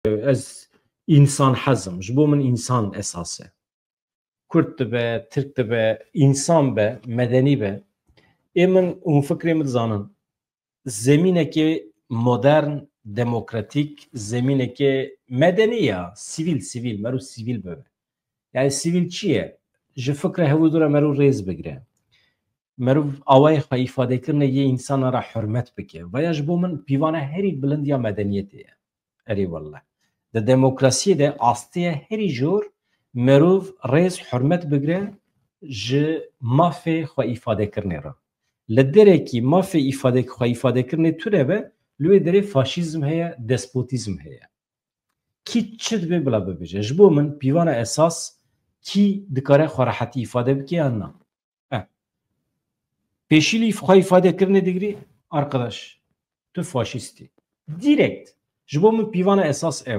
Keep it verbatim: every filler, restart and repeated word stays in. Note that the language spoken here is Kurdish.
Ez însan hezim. Ji bo min însan esas e. Kurd dibe, Tirk dibe, însan be, medenî be. Ê min û fikrê min dizanin. Zemînekê modern, demokratîk, zemînekê medenî ya, sivîl, sivîl, merû sivîl bibe. Yani sivîl çi ye? Ji fikre hevûdû re merû rêz bigire. Merû awayê xwe îfadekirine yê însana re hurmet bike. Vaya ji bo min pîvana herî bilind ya medeniyetê ye. Erê wallah. Di demokrasiyê de astê ye herî jor merûv rêz hurmet bigire ji mafê xwe îfadekirinê re. Li derekî mafê îfade xwe îfadekirinê tune be, li wê derê faşîzm heye, despotîzm heye. Kî çi dibe bila bibêje. Ji bo min pîvana esas kî dikare xwe rehetî îfade bike yan na. Eh. Pêşîlî xwe îfade kirinê digirî, arkadaş, tu faşîstî. Direkt. Ji bo min pîvana esas ew.